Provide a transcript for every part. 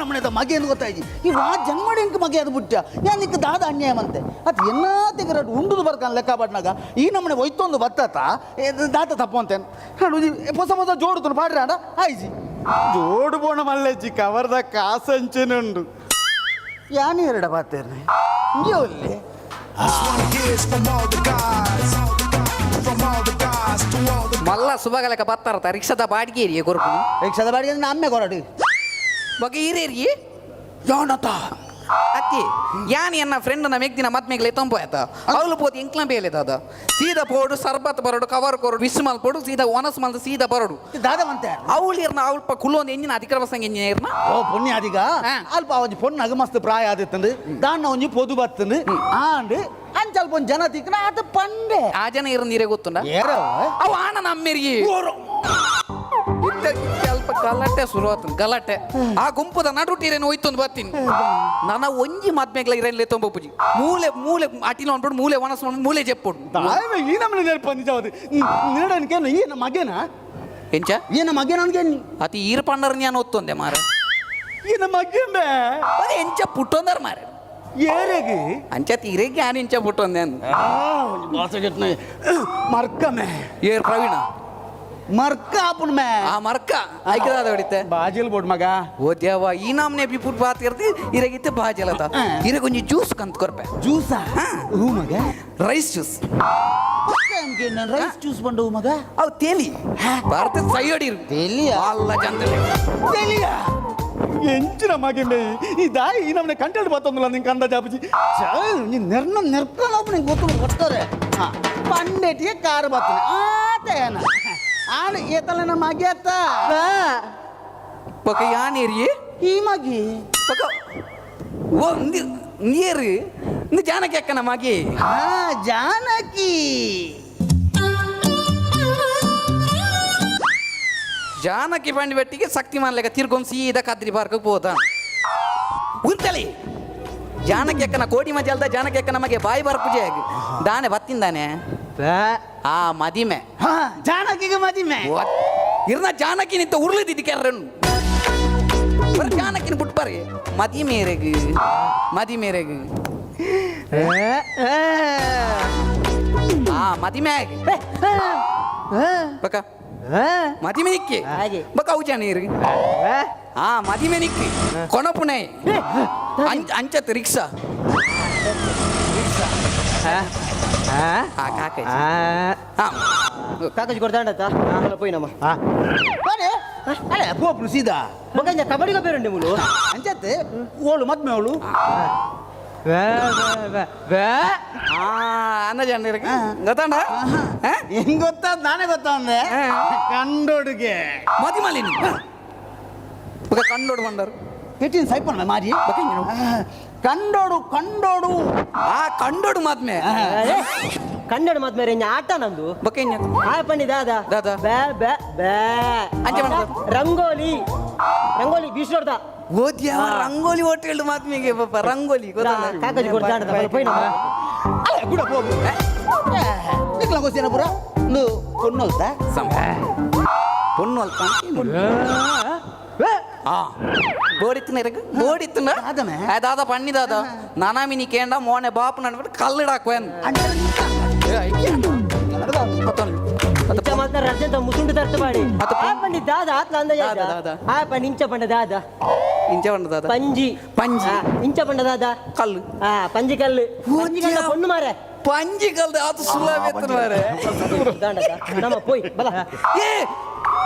ನಮ್ಮನೆದ ಮಗೇನು ಗೊತ್ತಾಯ್ತು ಈ ವಾ ಜನ್ಮಡಿ ಇಂಕ್ ಮಗೆ ಅದು ಬುಟ್ಟ ಯಾನ್ ನಿಕ್ ದಾದ ಅನ್ಯಾಯ ಮಂತೆ ಅದು ಎನ್ನಾತಿಗೆ ಉಂಡುದು ಬರ್ಕಾನ್ ಲೆಕ್ಕ ಬಡ್ನಾಗ ಈ ನಮ್ಮನೆ ಒಯ್ತೊಂದು ಬತ್ತತ ದಾತ ತಪ್ಪು ಅಂತೇನು ಹೊಸ ಹೊಸ ಜೋಡುತ್ತನು ಪಾಡ್ರಿ ಅಡ ಆಯ್ಜಿ. ಜೋಡು ಬೋಣ ಮಲ್ಲೆಜ್ಜಿ ಕವರ್ದ ಕಾಸಂಚೆನುಂಡು. ಯಾನ್ ಎರಡ ಬಾತೇರ್ನೆ ಇಂಗೆ. ಮಲ್ಲ ಸುಬಗಲಕ ಬತ್ತಾರತ ರಿಕ್ಷಾದ ಬಾಡಿಗೆ ಏರಿಯೆ ಕೊರ್ಪು. ರಿಕ್ಷಾದ ಬಾಡಿಗೆ ಅಂದ್ರೆ ಅಮ್ಮೆ ಕೊರಡು. ಬೊಕ ಈರೇರಿಗೆ. ಯಾನತ? ಅತ್ತಿ ಯಾನ್ ಎನ್ನ ಫ್ರೆಂಡ್ ನ ಮೆಗ್ದಿನ ಮದ್ಮೆಗ್ಲೆ ತೊಂಪು ಆಯ್ತ. ಅವಳು ಪೋತಿ ಎಂಕ್ಲ ಬೇಲೆ ದಾದ ಸೀದಾ ಪೋಡು ಸರ್ಬತ್ ಬರೋಡು ಕವರ್ ಕೊರಡು ವಿಶ್ ಮಲ್ಪೋಡು ಸೀದಾ ಒನಸ್ ಮಲ್ದು ಸೀದಾ ಬರೋಡು. ದಾದ ಮಂತೆ? ಅವಳು ಇರ್ನ ಅವಲ್ಪ ಕುಲ್ಲೊಂದು ಎಂಜಿನ ಅಧಿಕ್ರಮ ಸಂಘ ಎಂಜಿನ ಇರ್ನ. ಓ ಪುಣ್ಯ ಅದಿಗ. ಅಲ್ಪ ಒಂಜಿ ಪೊಣ್ಣಗ ಮಸ್ತ್ ಪ್ರಾಯ ಆದಿತ್ತಂದು ದಾನ್ನ ಒಂಜಿ ಪೊದು ಬತ್ತಂದು ಆಂಡ್ ಅಂಚಲ್ಪ ಒಂಜಿ ಜನ ತಿಕ್ಕನ ಆತ ಪಂಡೆ. ಆ ಜನ ಇರ್ನ ನೀರೇ ಗೊತ್ತುಂಡ? ಏರವ? ಅವು ಆಣ ನಮ್ಮೆರಿಗೆ ಅಲ್ಪ ಗಲಾಟೆ ಶುರು ಆತು ಗಲಾಟೆ. ಆ ಗುಂಪುದ ನಡುಟೀರೇನು ಹೋಯ್ತೊಂದು ಬರ್ತೀನಿ ನನ್ನ ಒಂಜಿ ಮದ್ಮೆಗ್ಲ ಇರಲ್ಲೇ ತೊಂಬ ಪೂಜಿ ಮೂಲೆ ಮೂಲೆ ಅಟಿಲ ಅನ್ಬಿಡು ಮೂಲೆ ಒಣಸ್ ಮೂಲೆ ಜೆಪ್ಪುಡು. ದಾಯವೆ ಈ ನಮ್ಮನೆ ನೆನಪು ನಿಜವಾದ ನಿನ್ನಡನಿಕೇನು ಈ ನಮ್ಮ ಮಗೇನಾ? ಎಂಚ? ಈ ನಮ್ಮ ಮಗೇನ ಅನ್ಗೆ. ಅತಿ ಈರ್ ಪಂಡರ್ ನಾನು ಒತ್ತೊಂದೆ ಮಾರ. ಈ ನಮ್ಮ ಮಗೇಂಬೆ. ಅದೇ ಎಂಚ ಪುಟ್ಟೊಂದರ್ ಮಾರ. ಏರೆಗೆ? ಅಂಚ ತೀರೆ ಜ್ಞಾನ ಎಂಚ ಪುಟ್ಟೊಂದೆ ಅಂದ್. ಮರ್ಕಮೆ. ಏರ್ ಪ್ರವೀಣ? ಮರ್ಕ ಆಪುಣ ಮೇ. ಆ ಮರ್ಕ ಐಕದಾದ ಹೊಡಿತೆ. ಬಾಜಿಲ್ ಬೋಡ್ ಮಗ. ಓ ದೇವ ಈ ನಾಮ್ನೆ ಬಿಪುಟ್ ಬಾತ್ ಇರ್ತಿ ಇರಗಿತ್ತೆ ಬಾಜಲತ ಇರಗೊಂಜಿ ಜ್ಯೂಸ್ ಕಂತ್ ಕೊರ್ಪೆ. ಜ್ಯೂಸಾ? ಹೂ ಮಗ. Rice juice. ರೈಸ್ ಜ್ಯೂಸ್ ಬಂಡವು ಮಗ. ಅವು ತೇಲಿ ಭಾರತ ಸೈಯಡಿರು. ತೇಲಿಯಾ? ಅಲ್ಲ ಜಂತಲೆ. ತೆಲಿಯಾ? ಎಂಚಿನ ಮಗೇಂಬೆ ಈ ದಾಯಿ ಈ ನಮ್ಮನೆ ಕಂಟೆಂಟ್ ಬತ್ತೊಂದಿಲ್ಲ ನಿಂಗೆ ಕಂದ ಜಾಪುಜಿ. ನೀ ನಿರ್ನ ನಿರ್ಕನ ನಿಂಗೆ ಗೊತ್ತು ಕೊಡ್ತಾರೆ ಪಂಡೆಟಿಗೆ ಕಾರು ಬರ್ತನೆ ಆತೇನ ಆಣ ಏತಲ್ಲ ನಮ್ಮ ಮಗೆತ್ತ. ಪಕ ಯಾನೇರಿ? ಈ ಮಗಿ. ಪಕ ಓ ನೀರು ಇಂದು ಜಾನಕಿ ಅಕ್ಕನ ಮಗಿ. ಹಾ ಜಾನಕಿ. ಜಾನಕಿ ಬಂಡಿ ಬೆಟ್ಟಿಗೆ ಶಕ್ತಿಮಾನ್ ಲೆಕ್ಕ ತಿರ್ಗೊಂಡು ಸೀದಾ ಕದ್ರಿ ಪಾರ್ಕ್ ಹೋದ ಉಂತಲಿ ಜಾನಕಿ ಅಕ್ಕನ ಕೋಡಿ ಮಜಲ್ದ ಜಾನಕಿ ಅಕ್ಕನ ಮಗೆ ಬಾಯಿ ಬರ್ಪುಜೆ ದಾನೆ ಬತ್ತಿಂದಾನೆ ಆ ಮದಿಮೆ. ಹಾ ಜಾನಕಿಗೆ ಮದಿಮೆ. ಇರ್ನ ಜಾನಕಿ ನಿಂತ ಉರುಳಿದ್ದಿದ್ದು ಕೆರ್ರನ್ನು ಬರ ಜಾನಕಿನ ಬಿಟ್ಬಾರಿ ಮದಿ ಮೇರೆಗ್ ಮದಿ ಮೇರೆಗ್ ಆ ಮದಿಮೆ ಆಗಿ ಬಕ ಮದಿಮೆ ನಿಕ್ಕಿ. ಹಾಗೆ. ಬಕ ಅವು ಜನ ಇರು ಆ ಮದಿಮೆ ನಿಕ್ಕಿ ಕೊಣಪುಣೆ ಅಂಚತ್ ರಿಕ್ಷಾ ಆ ಕಾಕ ಹಾ. ಕಾಕಜಿ ಕೊಡ್ತಾಂಡತ್ತ ಪೋಯಿನಮ್ಮ. ಅರೆ ಅರೆ ಪೋಪುನು ಸೀದಾ. ಮಗ ಕಬಡ್ಡಿಗೆ ಬೇರುಂಡೆ ಮುಲು. ಅಂಚತ್ತೆ ಓಳು ಮದ್ಮೆ ಅವಳು. ಆ ಅನ್ನ ಜನ ಗೊತ್ತಾಂಡ? ಹೆಂಗ್ ಗೊತ್ತಾದ್ ನಾನೇ ಗೊತ್ತಾ ಅಂದೆ. ಕಂಡೋಡುಗೆ. ಮದಿಮಲಿ ಬಕ ಕಂಡೋಡು ಬಂಡರು. ಕೆಟ್ಟಿನ ಸೈಪಣ್ಣ ಮಾರಿ. ಬಕ ಇಂಜಿನ. ಕಂಡೋಡು ಕಂಡೋಡು. ಆ ಕಂಡೋಡು ಮಾತ್ಮೆ. ಕನ್ನಡ ಮಾತ್ ಮೇರೆ ಆಟ ನಂದು. ಬಕ ಇಂಜ. ಆ ಪಂಡಿ ದಾದಾ. ದಾದಾ. ಬೇ ಬೇ ಬೇ. ಅಂಚೆ ಮಾಡ್ಬೋದು. ರಂಗೋಲಿ ರಂಗೋಲಿ ಬೀಸ್ನೋಡ್ದ. ಓದ್ಯ ರಂಗೋಲಿ ಓಟ್ ಹೇಳು ಮಾತ್ಮೆಗೆ ಪಾಪ ರಂಗೋಲಿ ಗೊತ್ತಲ್ಲ. ಕಾಕಜಿ ಕೊಡ್ತಾಂಡತ್ತ ಪೋಯಿನಮ್ಮ. ಅಲ್ಲ ಗುಡ ಹೋಗು ನಿಕ್ಲ ಗೊತ್ತೇನ ಪುರ ಒಂದು ಪೊಣ್ಣು ಅಲ್ತ. ಸಮ ಪೊಣ್ಣು ಅಲ್ಪ ಆ ಬೋಡಿತ್ತಿನ ಇರಕ್ ಬೋಡಿತ್ತಿನ. ದಾದನೆ? ಆ ದಾದ ಪಣ್ಣಿ ದಾದ ನಾನಾಮಿನಿ ಕೇಂಡ ಮೋನೆ ಬಾಪು ನನ್ಬಿಟ್ಟು ಕಲ್ಲಿಡಾಕ್ವೇನ್. ಇಂಚ ಮಾತ್ರ ರಜಂತ ಮುಸುಂಡು ತರ್ತ ಮಾಡಿ. ಅತ್ತ ಆ ಪಂಡಿ ದಾದ ಆತ್ಲ ಅಂದ. ದಾದ, ದಾದ. ಆ ಪಂಡಿ ಇಂಚ ಪಂಡ ದಾದ. ಇಂಚ ಪಂಡ ದಾದ. ಪಂಜಿ. ಪಂಜಿ. ಆ, ಇಂಚ ಪಂಡ ದಾದ. ಕಲ್ಲು. ಆ ಪಂಜಿ ಕಲ್ಲು ಪಂಜಿ ಕಲ್ಲ ಪೊಣ್ಣು ಮಾರೆ. ಪಂಜಿ ಕಲ್ದು ಅದು ಸುಲಭ ಎತ್ತನ ಮಾರೆ. ದಾಂಡತ್ತ ನಮ್ಮ ಪೋಯ್ ಬಲ. ಏ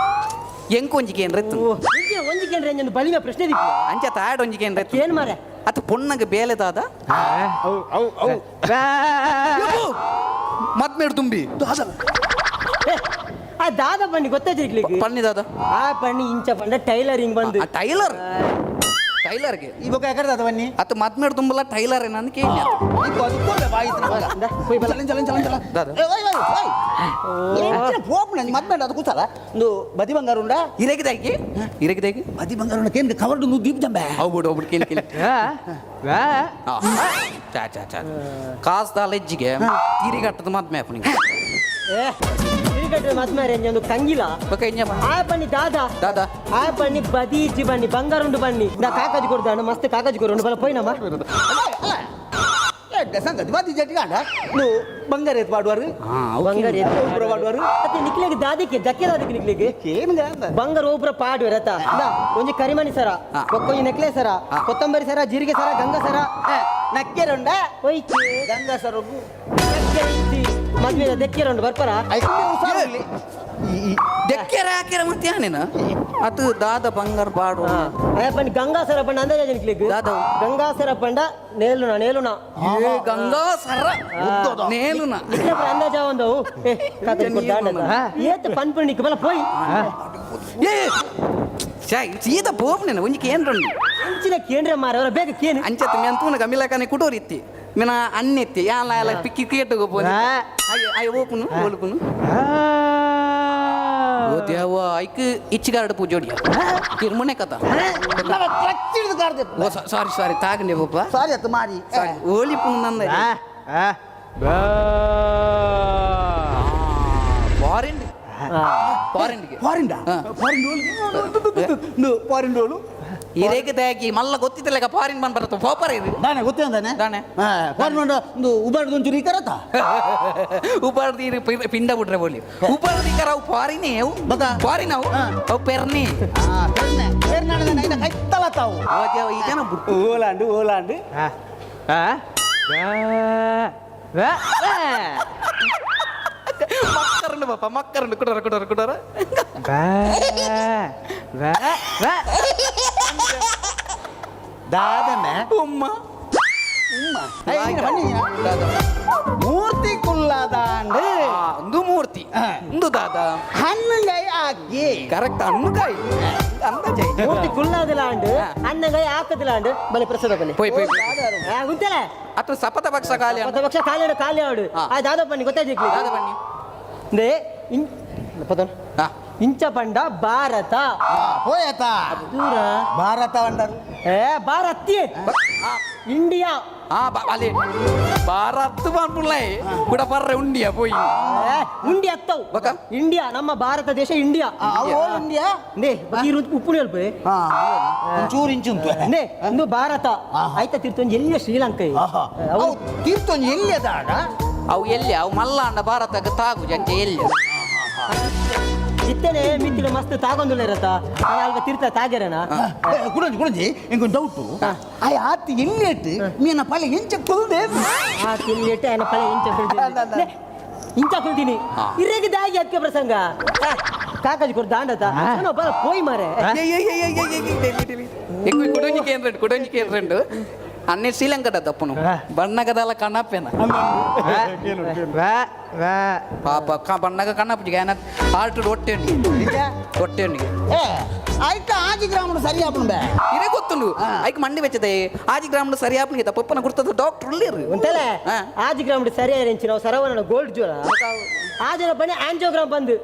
ಎಂಕ್ ಒಂಜಿ ಕೇಂದ್ರ ಇತ್ತು. ಒಂಜಿ ಒಂಜಿ ಕೇಂದ್ರ ಎಂಜೊಂದು ಬಲಿಮ ಪ್ರಶ್ನೆ ದಿಪ್ಪು. ಅಂಚ ತಾಡ್ ಒಂಜಿ ಕೇಂದ್ರ ಇತ್ತು. ಏನ್ ಮಾರೆ? ಅತ್ತ ಪೊಣ್ಣಗೆ ಬೇಲೆ ದಾದ. ಅವು ಅವು ಅವು. ಮದ್ಮೇಡು ತುಂಬಿ. ಏ, ಆ ದಾದ ಪಂಡಿ ಗೊತ್ತಾಯ್ತು. ಪನ್ನಿ ದಾದ. ಆ ಪಂಡಿ ಇಂಚ ಪಂಡ ಟೈಲರಿಂಗ್ ಬಂದು. ಆ ಟೈಲರ್ ಟೈಲರ್ಗೆ. ಈ ಬೊಕ್ಕ ಎಕಡೆ ದಾದ ಬನ್ನಿ. ಅತ್ತ ಮದ್ಮೇಡು ತುಂಬಲ ಟೈಲರ್ ಏನಂತ ಕೇಳಿ. ಈಗ ಅದು ಬಾಯಿ ಇಂದ, ಪೋಯ್ ಬಲ. ಚಲ ಚಲ ಚಲ ಚಲ. ದಾದ. ಓಯ್ ಓಯ್ ಓಯ್ ಎಂಚಿನ ಪೋಪುನ ಮದ್ಮೆ ಅದು ಕೂತಲ್ಲ ಒಂದು ಬದಿ ಬಂಗಾರ ಉಂಡ. ಇರಗಿದಾಗಿ ಇರಗಿದಾಗಿ. ಬದಿ ಬಂಗಾರ ಉಂಡ ಕೇಂದ್ರ ಕವರ್ಡು ನು ದೀಪ್ ಜಂಬೆ. ಅವು ಬಿಡು ಒಬ್ಬಿಡು ಕೇಳಿ ಕೇಳಿ ಆ, ಚಾ ಚಾ ಚಾ ಕಾಸ್ ದಾಲ ಹೆಜ್ಜಿಗೆ ತಿರಿಗಟ್ಟದ ಮದ್ಮೆ ಅಪ್ಪನಿಗೆ. ಏ ಕಟ್ಟರೆ ಮದ್ಮಾರೆ ಒಂದು ಕಂಗಿಲ. ಬೊಕ ಇಂಜ ಪಂಡ. ಆ ಬನ್ನಿ ದಾದಾ. ದಾದಾ. ಆ ಬನ್ನಿ ಬದೀಚಿ ಬನ್ನಿ ಬಂಗಾರ ಉಂಡು ಬನ್ನಿ ನಾ ಕಾಕಾಜಿ ಕೊಡ್ದಾಣ ಮಸ್ತ್ ಕಾಕಾಜಿ ಕೊಡು ಬಲ ಪೋಯ್ನಮ್ಮ. ಎಡ್ಡೆ ಸಂಗತಿ ಬಾದಿ ಜಟ್ಟಿ ಕಾಂಡ ನೀವು ಬಂಗಾರ ಎತ್ತು ಪಾಡುವಾರು. ಬಂಗಾರ ಎತ್ತು ಒಬ್ರು ಪಾಡುವಾರು. ಅತ್ತೆ ನಿಕ್ಲೆಗ್ ದಾದಿಕ್ಕೆ ಜಕ್ಕೆ ದಾದಿಕ್ಕೆ ನಿಕ್ಲೆಗ್ ಏನು ಗಾಂದ? ಬಂಗಾರ ಒಬ್ರ ಪಾಡುವೆರ್ ಅತ್ತ ಇಂದಾ, ಒಂಜಿ ಕರಿಮಣಿ ಸರ, ಬೊಕ್ಕೊಂಜಿ ನೆಕ್ಲೆ ಸರ, ಕೊತ್ತಂಬರಿ ಸರ, ಜೀರಿಗೆ ಸರ, ಗಂಗಾ ಸರ. ನಕ್ಕೆರುಂಡ. ಒಯ್ಕೆ. ಗಂಗಾ ಸರಗು. ದೆಕ್ಕೆರೆ ಇತ್ತಿ ಮದ್ವೆದ ದೆಕ್ಕೆರೆ ಉಂಡು ಬರ್ಪರ. ಹುಷಾರಿಲ್ಲ. ದೆಕ್ಕೆರೆ ಹಾಕಿರ ಮತ್ತೆ ಯಾನೇನ ಅದು ದಾದ ಬಂಗಾರ ಬಾಡು. ಅಯ್ಯ ಬನ್ನಿ ಗಂಗಾ ಸರ ಪಂಡ ಅಂದಾಜ ನಿಕ್ಲೆಗ್. ದಾದ? ಗಂಗಾ ಸರ ಪಂಡ ನೇಲುನ ನೇಲುನ. ಏ ಗಂಗಾ ಸರ ನೇಲುನ. ನಿಕ್ಲೆ ಪುರ ಅಂದಾಜ ಒಂದವು. ಏ ಕಾಕಾಜಿ ಕೊಡ್ದಾಂಡ ಏತ್ ಪನ್ಪುಂಡು ನಿಕ್ ಬಲ ಪೋಯ್. ಏ ಛಾಯ್ ಸೀದಾ ಪೋಪುನೇನ ಒಂಜಿ ಕೇಂದ್ರ. ಅಂಚಿನ ಕೇಂದ್ರ ಮಾರವರ ಬೇಗ ಕೇನು. ಅಂಚತ್ ಮೇನ್ ತೂನಗ ಮಿಲಕನೆ ಕುಡೋರಿತ್ತಿ ಮಿನ ಅನ್ನೆತ್ತಿ ಯಾಲ ಯಾಲ ಪಿಕ್ಕಿ ಕೇಟುಗು ಪೋನಿ. ಅಯ್ಯ ಅಯ್ಯ ಓಪುನು ಓಲುಪುನು ಓ ದೇವ ಐಕ್ ಇಚ್ಚಿಗಾರಡ ಪೂಜೋಡಿಯ ಕಿರ್ಮುನೆ ಕಥ. ಓ ಸಾರಿ ಸಾರಿ ತಾಗಂಡೆ ಪಪ್ಪ. ಸಾರಿ ಅತ್ತು ಮಾರಿ. ಸಾರಿ ಓಲಿಪುನು ನಂದ ಫಾರಿನ್ ಫಾರಿನ್ಗೆ. ಫಾರಿನ್. ಫಾರಿನ್ ಫಾರಿನ್ ಡೋಲು. ಇರೇಗ ದಾಗಿ ಮಲ್ಲ ಗೊತ್ತಿತ್ತಲ್ಲ ಫಾರಿನ್ ಬಂದ್ ಬರತ್ತ ಪೋಪರ್ ಇದು. ದಾನೆ ಗೊತ್ತೇ ಅಂದಾನೆ. ದಾನೆ. ಫಾರಿನ್ ಒಂದು ಉಬಾರ್ದು ಒಂಚೂರು ಈ ಕರತ. ಉಪಾರ್ದಿ ಪಿಂಡ ಬಿಟ್ರೆ ಬೋಲಿ ಉಪಾರ್ದಿ ಕರ ಅವು ಫಾರಿನೇ ಅವು. ಬಕ? ಫಾರಿನ್ ಅವು. ಅವು ಪೆರ್ನಿ. ಪೆರ್ನೆ ಪೆರ್ನಾಡ ಐನ ಕೈತ್ತಲ ತಾವು. ಓ ದೇವ ಈ ಜನ ಬಿಟ್ಟು. ಓಲಾಂಡು ಓಲಾಂಡು. ಮಕ್ಕರಂಡು ಪಾಪ ಮಕ್ಕರಂಡು ಕುಡರ ಕುಡರ ಕುಡರ. ದಾದನೆ. ಉಮ್ಮ. ಮೂರ್ತಿ ಕುಲ್ಲದಾಂಡು. ಒಂದು ಮೂರ್ತಿ ಒಂದು ದಾದ. ಹಣ್ಣುಗಾಯಿ ಆಗಿ. ಕರೆಕ್ಟ್ ಹಣ್ಣುಕಾಯಿ ಅಂದಾಜೆ. ಮೂರ್ತಿ ಕುಲ್ಲಾದಿಲ್ಲ ಅಂಡ್ ಅಣ್ಣಗಾಯಿ ಹಾಕದಿಲ್ಲ ಅಂಡ್ ಬಲೆ ಪ್ರಸಾದ ಬಲೆ. ಪೋಯ್ ಪೋಯ್. ಗುಂತಲೆ. ಅಥವಾ ಸಪತ ಪಕ್ಷ ಖಾಲಿ. ಪದ ಪಕ್ಷ ಖಾಲಿ ಆಡು ಖಾಲಿ ಆಡು. ಆ ದಾದ ಬನ್ನಿ ಗೊತ್ತಾಯ್ತು. ದಾದ ಬನ್ನಿ. ನೇ ಇನ್ ಪದನ್. ಇಂಚ ಪಂಡ ಭಾರತ. ಹೋಯತ. ದೂರ. ಭಾರತ ಅಂಡರು. ಏ ಭಾರತಿ ಇಂಡಿಯಾ. ಅಲ್ಲಿ ಭಾರತ್ ಪನ್ಪುಳ್ಳೆ ಕೂಡ ಪರ್ರೆ ಉಂಡಿಯಾ ಪೋಯಿ. ಏ, ಉಂಡಿ ಅತ್ತವು. ಬಕ? ಇಂಡಿಯಾ ನಮ್ಮ ಭಾರತ ದೇಶ ಇಂಡಿಯಾ. ಓಲ್ ಇಂಡಿಯಾ. ನೇ ಬಕೀರು ಉಪ್ಪುಣಿ ಅಲ್ಪ. ಒಂಚೂರು ಇಂಚುಂತು. ನೇ ಇಂದು ಭಾರತ ಆಯ್ತಾ ತೀರ್ಥೊಂಜಿ ಎಲ್ಲಿಯ ಶ್ರೀಲಂಕಾ ಇದು. ಅವು ತೀರ್ಥೊಂಜಿ ಎಲ್ಲಿ ಅದಾಗ. ಅವು ಎಲ್ಲಿ ಅವು ಮಲ್ಲ ಅಂಡ ಭಾರತಕ್ಕೆ ತಾಗು ಜಂಚೆ ಎಲ್ಲಿ. ಇತ್ತನೆ ಮಿತ್ತಿನ ಮಸ್ತ್ ತಾಗೊಂದುಲ್ಲ ಇರತ್ತ ಅಲ್ಪ ತೀರ್ಥ ತಾಗೆರನ. ಕುಡಂಜಿ ಕುಡಂಜಿ ಇಂಕೊಂದು ಡೌಟು ಆಯ್ ಆತಿ ಎಲ್ಲಿ ಇಟ್ಟು ಮೀನ ಪಲ್ಯ ಎಂಚ ಕೊಲ್ದೆ. ಆ ತಿನ್ಲಿಟ್ಟೆ ಆಯನ ಪಳೆ ಇಂಚ ಕುಲ್ತೀನಿ. ನೇ, ಇಂಚ ಕುಲ್ತೀನಿ ಇರೇಗ ದಾಗಿ ಅದಕ್ಕೆ ಪ್ರಸಂಗ ಕಾಕಾಜಿ ಕೊಡು ದಾಂಡತ ಬರ ಪೋಯ್ ಮಾರೆ. ఎక్కువ కుడొంజి కేంద్రండు కుడొంజి కేంద్రండు అన్ని శ్రీలంక తప్పును ಬಣ್ಣಗದಲ್ಲ ಕಣ್ಣಪ್ಪೇನ ಪಾಪ ಬಣ್ಣಗ ಕಣ್ಣಪ್ಪ ಏನ ಆರ್ಟ್ ಹೊಟ್ಟೆ ಹೊಟ್ಟೆ. ಏ ಆಯ್ತ ಆಜಿ ಗ್ರಾಮನು ಸರಿ ಆಪುಂಡು ಬೇ. ಇರೇ ಗೊತ್ತುಂಡು ಐಕ್ ಮಂಡಿ ಬೆಚ್ಚದೆ ಆಜಿ ಗ್ರಾಮಡು ಸರಿ ಆಪುನಿಗೆ ಪಪ್ಪನ ಗುರ್ತದ ಡಾಕ್ಟರ್ ಉಳ್ಳೇರು. ಉಂಟಲ್ಲ. ಹಾ. ಆಜಿ ಗ್ರಾಮ್ ಸರಿ ಆಯ್ತು ನಾವು ಸರವಣ ಗೋಲ್ಡ್ ಜ್ವರ ಆಜನ ಪಂಡ ಆಂಜಿಯೋಗ್ರಾಮ್ ಬಂದು.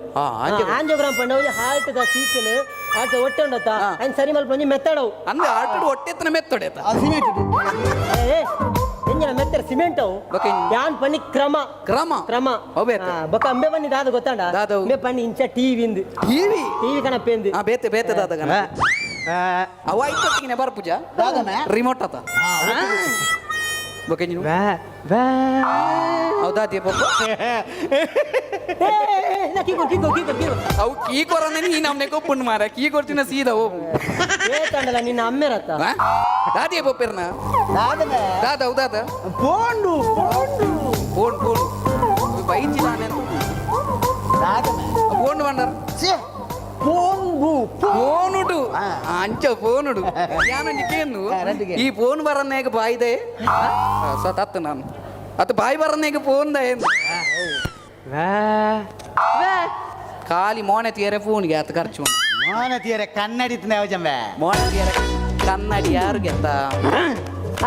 Angiogram. Angiogram ಪಂಡ ಹಾರ್ಟ್ the ಸೀಕಲ್ ಹಾರ್ಟ್ ಹೊಟ್ಟೆ ಉಂಡತ್ತ. ಅಂದ್ ಸರಿ ಮಲ್ಪ ಒಂಜಿ ಮೆತ್ತಡವು. ಅಂದ್ರೆ ಆರ್ಟ್ ಹೊಟ್ಟೆ ಮೆತ್ತೊಡೆತ. ಅದು ಸಿಮೆಂಟ್. ಏ ಎಂಜಿನ ಮೆತ್ತರ ಸಿಮೆಂಟ್ ಅವು. ಬೊಕ ಇನ್- ಯಾನ್ ಪನ್ನಿ ಕ್ರಮ. ಕ್ರಮ. ಕ್ರಮ. ಅವು ಬೇತೆ. ಬೊಕ ಅಂಬೆ ಬನ್ನಿ ದಾದ ಗೊತ್ತಾಂಡ. ದಾದವು? ಅಂಬೆ ಪನ್ನಿ ಇಂಚ ಟಿವಿ ಇಂದು. ಟಿವಿ. ಟಿವಿ ಕಣಪ್ಪೆಂದು. ಬೇತೆ ಬೇತೆ ದಾದ ಗಣ ಅವ ಐತೊಟ್ಟಿಗೆ ಬರ್ಪುಜ. ದಾದನೆ? ರಿಮೋಟ್ ಆತ ಬೊಕ ಇಂಜಿನ ಹೌದಾ ದೀಪಪ್ಪ. ಏ ಕೀಕೋ ಕೀಕೋ ಕೀಕೋ ಕೀಕೋ. ಅವು ಕೀ ಕೊರನೆ ನೀ ನಮ್ನೆ ಕೊಪ್ಪುಂಡು ಮಾರ ಕೀ ಕೊಡ್ತಿನ ಸೀದಾ ಹೋಗು. ಏ ತಂಡಲ ನಿನ್ನ ಅಮ್ಮೆರತ್ತ. ದಾದಿಯ ಪೊಪ್ಪೆರ್ನ. ದಾದನೆ. ದಾದ ಹೌದಾದ. ಪೋಂಡು ಪೋಂಡು. ಫೋನ್ ಫೋನ್ ಬೈಚಿ ನಾನೇ. ದಾದನೆ. ಫೋನ್ ಬಂಡರ್. ಛೇ, ಪೋಂಡು. ಫೋನುಡು ಅಂಚ ಫೋನುಡು ಯಾನೊಂಜಿ ಕೇನು. ರಂಡಿಗೆ. ಈ ಫೋನ್ ಬರನ್ನೇಗ ಬಾಯ್ದೆ ಸತತ್ತು ನಾನು ಅತ್ತ ಬಾಯಿ ಬರನ್ನೇಗ ಫೋನ್ the ಏನು ಖಾಲಿ ಮೋನೆ ತೀರೆ ಫೋನ್ಗೆ ಆತ ಖರ್ಚು ಉಂಟು. ಮೋನ ತೀರೆ ಕನ್ನಡಿ ಜಂಬೆ. ಮೋನೆ ತೀರೆ ಕನ್ನಡಿ ಯಾರು ಗೆತ್ತ.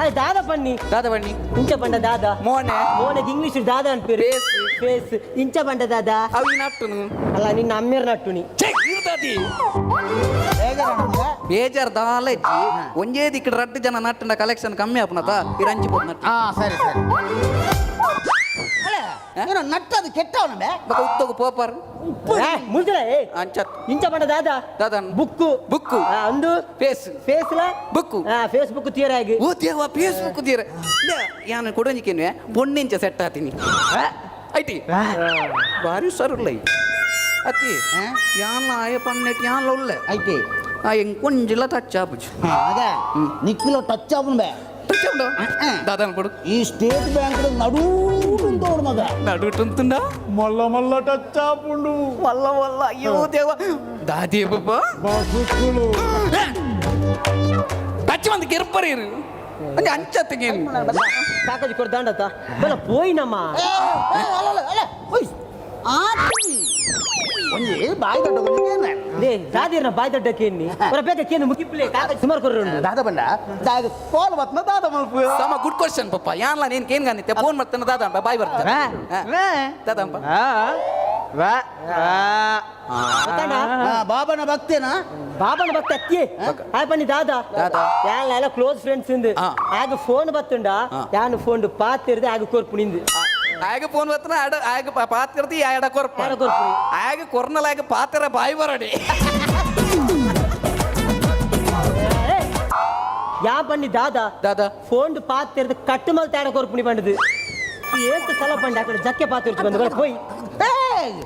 ಅರೆ ದಾದ ಪನ್ನಿ. ದಾದ ಬನ್ನಿ. ಇಂಚ ಪಂಡ ದಾದ. ಮೋನೆ. ಮೋನೆಗೆ ಇಂಗ್ಲಿಷ್ ದಾದ ಅನ್ಪೇರು. ಫೇಸ್. ಫೇಸ್ ಇಂಚ ಪಂಡ ದಾದ. ಅವು ಈ ನಟ್ಟುನು. ಅಲ್ಲ ನಿನ್ನ ಅಮ್ಮೇರ್ ನಟ್ಟುನಿ. ಛೆ, ಇರ್ದಾದಿ ಬೇಜಾರ್ ದಾಲ ಇಜ್ಜಿ ಒಂಜೇ ದಿಕ್ಕಡ್ ರಡ್ಡ್ ಜನ ನಟ್ಟುಂಡ ಕಲೆಕ್ಷನ್ ಕಮ್ಮಿ ಆಪುನತ ಇರಂಚಿ ಪೋದು ನಟ್ಟು. ಹಾ ಸರಿ ಸರಿ. ಅಲ್ಲ ಏನೋ ನಟ್ಟದು ಕೆಟ್ಟವನ ಬೇ ಬೊಕ ಉತ್ತೋಗು ಪೋಪರ್ ಮುಲ್ತಲ ಏ ಅಂಚತ್ ಇಂಚ ಪಂಡ ದಾದಾ ದಾದಾ ಬುಕ್ಕು ಬುಕ್ಕು. ಅಂದು ಫೇಸ್ ಫೇಸ್ಲ ಬುಕ್ಕು. ಫೇಸ್ಬುಕ್ ತೀರಾಗಿ ಓ ದೇವ ಫೇಸ್ಬುಕ್ ತೀರ ಯಾನು ಕೊಡೋಂಜಿಕೇನ್ವೆ ಪೊಣ್ಣಿಂಚ ಸೆಟ್ ಆತೀನಿ ಐಟಿ ಭಾರಿ ಸರುಲ್ಲ ಅತಿ ಯಾನ್ ಆಯ ಪಣ್ಣೆಟ್ ಯಾನ್ ಉಳ್ಳೆ ಐತಿ ಆ ಎಂಗ್ ಕೊಂಜಿಲ್ಲ ಟಚ್ ಆಪುಜಿ ಅದ ನಿಕ್ಕಿಲ ಟಚ್ ಆಪುನ ಬೇ ಟಚ್ ಉಂಡು ದಾದಾನ ಕೊಡು ಈ ಸ್ಟೇಟ್ ಬ್ಯಾಂಕ್ ನಡು ತೋಡು ಮಗ ನಡುಟುಂತುಂಡ ಮಲ್ಲ ಮಲ್ಲ ಟಚ್ ಆಪುಂಡು ವಲ್ಲ ವಲ್ಲ ಅಯ್ಯೋ ದೇವ ದಾದಿ ಬಪ್ಪ ಬಸುಕ್ಕುಳು ಟಚ್ ಬಂದು ಕಿರ್ಪರಿ ಅಂಜ ಅಂಚತ್ತಿಗೆ ಕಾಕಾಜಿ ಕೊಡ್ದಾಂಡತ ಬಲ ಪೋಯಿನಮ್ಮ ಏ, ಏ, ಅಲ್ಲ, ಅಲ್ಲ, ಅಲ್ಲ, ಒಯ್, ಆತಿ. ಒಂಜಿ ಬಾಯಿ ದೊಡ್ಡ ಲೇ ದಾದಿರ್ನ ಬಾಯ್ ದೊಡ್ಡ ಕೇನ್ನಿ ಹೊರ ಬೇಗ ಕೇನು ಮುಗಿಪ್ಲೆ ಕಾಕಾಜಿ ಸುಮಾರು ಕೊರ್ರು ದಾದ ಬಂಡ ದಾಗ ಕೋಲ್ ಬತ್ನ ದಾದ ಮಲ್ಪು ಸಮ ಗುಡ್ ಕ್ವಶನ್ ಪಪ್ಪ ಯಾನ್ಲ ನೀನ್ ಕೇನ್ ಗಾನಿತ್ತೆ ಫೋನ್ ಮಾಡ್ತಾನೆ ದಾದಾಂಪ ಬಾಯ್ ಬರ್ತಾನೆ ದಾದಾಂಪ ಗೊತ್ತಾಂಡ ಬಾಬನ ಭಕ್ತೇನಾ ಬಾಬನ ಭಕ್ತ ಅತ್ತಿಯೇ ಆಯ್ ಬನ್ನಿ ದಾದಾ ದಾದಾ. ಯಾನ್ ಎಲ್ಲ ಕ್ಲೋಸ್ ಫ್ರೆಂಡ್ಸ್ ಇಂದು ಆ. ಆಗ ಫೋನ್ ಬತ್ತುಂಡ ಆ. ಯಾನ್ ಫೋನ್ ಪಾತಿರ್ದೆ ಆಗ ಕೊರ್ಪು ನಿಂದು ಆಗ ಫೋನ್ ಬರ್ತಾನೆ ಆಡ ಆಗ ಪಾತಿರ್ತಿ ಆಡ ಕೊರ್ಪ ಆಡ ಕೊರ್ಪು. ಆಗ ಕೊರ್ನಲ ಆಗ ಪಾತ್ರ ಬಾಯ್ ಬರಡಿ ಯಾ ಬನ್ನಿ ದಾದಾ ದಾದಾ ಫೋನ್ ಪಾತಿರ್ದೆ ಕಟ್ಟು ಮಲ್ತ ಆಡ ಕೊರ್ಪು ನಿ ಬಂಡದು ಏತ್ ಸಲ ಬಂಡ ಆ ಕಡೆ ಜಕ್ಕೆ ಪಾತಿರ್ತು ಬಂದು ಬಲ ಪೋಯ್ ಏಯ್,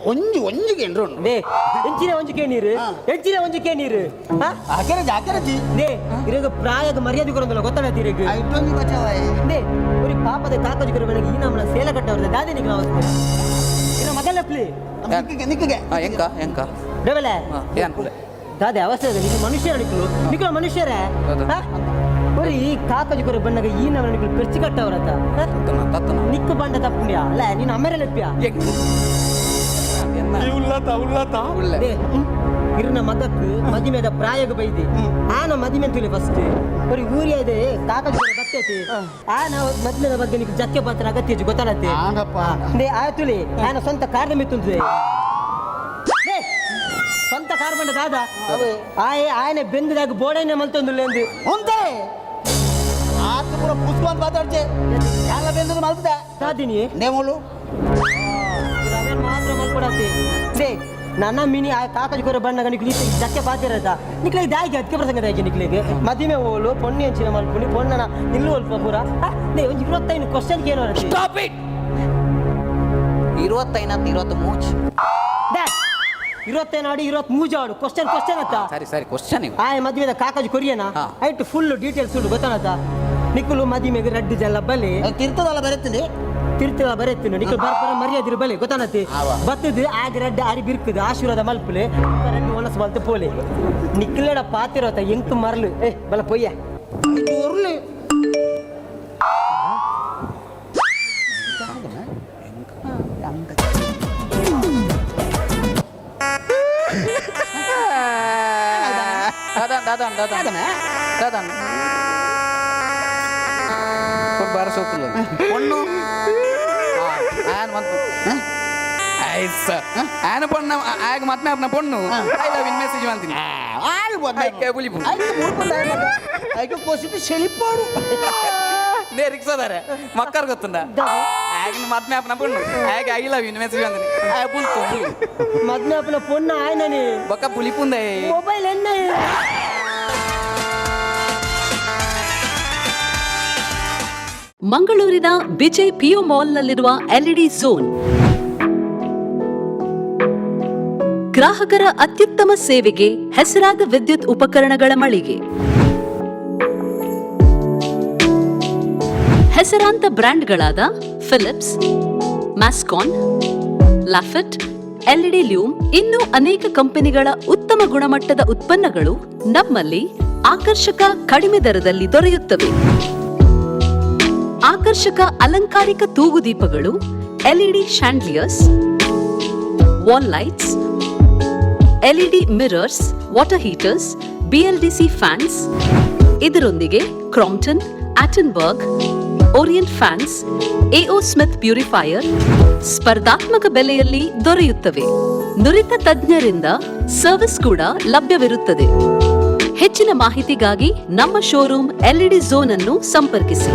ಒಂಜಿ ಒಂಜಿಗೆ ಏನ್ರ ಉಂಡು ಲೇ ಎಂಚಿನ ಒಂಜಿ ಕೇನೀರು ಎಂಚಿನ ಒಂಜಿ ಕೇನೀರು ಆ ಆಕೆರಜಿ ಆಕೆರಜಿ ಲೇ ಇರಗ ಪ್ರಾಯದ ಮರ್ಯಾದೆ ಕೊರೊಂದಲ್ಲ ಗೊತ್ತಾಗತ್ತೆ ಇರಗ ಐಟೊಂಜಿ ಬಚಾವಾಯೆ ಲೇ ಒರಿ ಪಾಪದ ಕಾಕಾಜಿ ಕೊರ ಬೆಳಗ್ಗೆ ಈ ನಮ್ಮನ ಸೇಲ ಕಟ್ಟವ್ರದ ದಾದೆ ನಿಕ್ಲ ಅವಸ್ಥೆ ಇರ ಮಗಲ್ಲ ಪ್ಲೇ ನಿಕ್ಕಿಗೆ ನಿಕ್ಕಿಗೆ ಎಂಕ ಎಂಕ ಡಬಲೆ ಏನ್ ಕುಲೆ ದಾದೆ ಅವಸ್ಥೆ ಇದೆ ನಿಕ್ಲು ಮನುಷ್ಯರ ನಿಕ್ಲು ನಿಕ್ಲು ಮನುಷ್ಯರೇ ಹೌದು. ಆ? ಒರಿ ಈ ಕಾಕಾಜಿ ಕೊರ ಬಣ್ಣಗ ಈ ನಮ್ಮನ ನಿಕ್ಲು ಪೆರ್ಚಿ ಕಟ್ಟವ್ರತ ತತ್ತನ ತತ್ತನ ನಿಕ್ಕು ಬಂಡ ತಪ್ಪುಣ್ಯ ಅಲ್ಲ ನೀನು ಅಮ್ಮೆರಲೆಪ್ಪ್ಯಾ ಎಂಕ್ ಎನ್ನ ಈ ಉಳ್ಳತ ಉಳ್ಳತ ಉಳ್ಳೆ ಲೇ, ಇರ್ನ ಮಗಕ್ ಮದಿಮೆದ ಪ್ರಾಯಗ ಬೈದಿ ಆನ ಮದಿಮೆ ಅಂತೇಳಿ ಫಸ್ಟ್ ಬರೀ ಊರಿ ಇದೆ ಕಾಕಜಿ ಬರ್ತೈತಿ ಆನ ಮದ್ಮೆದ ಬಗ್ಗೆ ನಿಕ್ ಜಕ್ಕೆ ಪಾತ್ರ ಅಗತ್ಯ ಇಜ್ಜಿ ಗೊತ್ತಾಗತ್ತೆ ಆಂಡಪ್ಪ ಲೇ ಆಯ್ತುಲಿ ಆನ ಸ್ವಂತ ಕಾರ್ ಮಿತ್ತುಂತದೆ ಲೇ, ಸ್ವಂತ ಕಾರ್ ಬಂಡ ದಾದ ಆಯೆ ಆಯನೆ ಬೆಂದದಾಗ ಬೋಡೈನೆ ಮಲ್ತೊಂದುಲ್ಲ ಎಂದು ಉಂತೆ ಆತ ಪೂರ ಪುಷ್ಪಂತ ಮಾತಾಡ್ಚೆ ಎಲ್ಲ ಬೆಂದದು ಮಲ್ತದೆ ದಾದಿನಿ ನೇಮೋಳು ರವೆನ್ ಮಾತ್ರ ಮಲ್ಕೊಡತ್ತಿ ಲೇ ನನ್ನ ಮಿನಿ ಆ ಕಾಕಜಿ ಕೊರ ಬಣ್ಣಗ ನಿಕ್ಲಿ ಜಕ್ಕೆ ಪಾತಿರತ ನಿಕ್ಲೆ ದಾಯಿಗೆ ಅದಕ್ಕೆ ಪ್ರಸಂಗ ದಾಯಿಗೆ ನಿಕ್ಲೆಗೆ ಮದಿಮೆ ಓಲು ಪೊಣ್ಣೆ ಅಂಚಿನ ಮಲ್ಪುನಿ ಪೊಣ್ಣನ ನಿಲ್ಲು ಒಲ್ಪ ಪೂರ ಆ, ಲೇ ಒಂಜಿ 25 ಕ್ವಶನ್ ಏನು ಬರತ್ತೆ ಸ್ಟಾಪ್ it ಇರುವತ್ತೈನತ್ ಇರುವತ್ತು ಮೂಚ್ ಡ್ಯಾ ಇರುವತ್ತೈದು ಆಡಿ ಇರುವತ್ತು ಮೂಜ ಆಡು ಕ್ವಶನ್ ಕ್ವಶನ್ ಅತ್ತ ಸರಿ ಸರಿ ಕ್ವಶನ್ ಇವು ಆ ಮದುವೆದ ಕಾಕಾಜಿ ಕೊರಿಯನ ಹಾ. ಐಟ್ ಫುಲ್ ಡೀಟೇಲ್ಸ್ ಉಂಟು ಗೊತ್ತಾನತ ನಿಕ್ಕುಲು ಮದಿಮೆಗೆ ರಡ್ಡು ಜನ ಬಲಿ ತಿರ್ತದಲ್ಲ ಬರೆತೀನಿ ತಿರ್ತದ ಬರೆತ್ತಿನ ನಿಕ್ಕಲು ಬರ್ಬರ ಮರ್ಯಾದಿರು ಬಲಿ ಗೊತ್ತಾನತಿ ಬತ್ತದು ಆಗ ರಡ್ಡು ಅರಿ ಬಿರ್ಕುದು ಆಶೀರ್ವಾದ ಮಲ್ಪುಲೆ ರಡ್ಡು ಒಣಸು ಮಲ್ತು ಪೋಲೆ ನಿಕ್ಕಲೆಡ ಪಾತಿರೋತ ಎಂಕ್ ಮರಲು ಏ ಬಲ ಪೊಯ್ಯ ಉರ್ಲಿ ದಾದಾನ್ ದಾದಾನ್ ದಾದಾನ್ ದಾದಾನ್ ಬಾರ ಸೋಕುಲ್ಲ ಪೊಣ್ಣು ಆನ್ ಮಂತ್ ಐಸ್ ಆನ ಪೊಣ್ಣ ಆಗ ಮತ್ಮೆ ಅಪ್ನ ಪೊಣ್ಣು I love in message ಅಂತೀನಿ ಐಕೆ ಬುಲಿಪು. ಐಕೆ ಕೋಸಿಟ್ಟು ಸೆಳಿಪಾಡು ನೇ ರಿಕ್ಸದಾರೆ ಮಕ್ಕರ್ ಗೊತ್ತುಂಡ ಆಗ ಮತ್ಮೆ ಅಪ್ನ ಪೊಣ್ಣು ಆಗ I love in message ಅಂತೀನಿ ಆ ಬುಲ್ತು ಮದ್ನೆ ಅಪ್ಪನ ಪೊಣ್ಣ ಆಯ್ನನಿ ಬೊಕ್ಕ ಬುಲಿಪುಂದೆ ಮೊಬೈಲ್ ಎಣ್ಣೆ ಮಂಗಳೂರಿನ ವಿಜಯ್ ಪಿಯೋ ಮಾಲ್ನಲ್ಲಿರುವ ಎಲ್ಇಡಿ ಝೋನ್ ಗ್ರಾಹಕರ ಅತ್ಯುತ್ತಮ ಸೇವೆಗೆ ಹೆಸರಾದ ವಿದ್ಯುತ್ ಉಪಕರಣಗಳ ಮಳಿಗೆ. ಹೆಸರಾಂತ ಬ್ರ್ಯಾಂಡ್ಗಳಾದ ಫಿಲಿಪ್ಸ್, ಮ್ಯಾಸ್ಕಾನ್, ಲಾಫೆಟ್, ಎಲ್ಇಡಿ ಲ್ಯೂಮ್ ಇನ್ನೂ ಅನೇಕ ಕಂಪನಿಗಳ ಉತ್ತಮ ಗುಣಮಟ್ಟದ ಉತ್ಪನ್ನಗಳು ನಮ್ಮಲ್ಲಿ ಆಕರ್ಷಕ ಕಡಿಮೆ ದರದಲ್ಲಿ ದೊರೆಯುತ್ತವೆ. ಆಕರ್ಷಕ ಅಲಂಕಾರಿಕ ತೂಗುದೀಪಗಳು, LED chandeliers, wall lights, LED mirrors, water heaters, BLDC fans. ಇದರೊಂದಿಗೆ Crompton, Atomberg, Orient fans, AO Smith purifier ಸ್ಪರ್ಧಾತ್ಮಕ ಬೆಲೆಯಲ್ಲಿ ದೊರೆಯುತ್ತವೆ. ನುರಿತ ತಜ್ಞರಿಂದ ಸರ್ವಿಸ್ ಕೂಡ ಲಭ್ಯವಿರುತ್ತದೆ. ಹೆಚ್ಚಿನ ಮಾಹಿತಿಗಾಗಿ ನಮ್ಮ ಶೋರೂಮ್ ಎಲ್ಇಡಿ ಝೋನ್ ಅನ್ನು ಸಂಪರ್ಕಿಸಿ.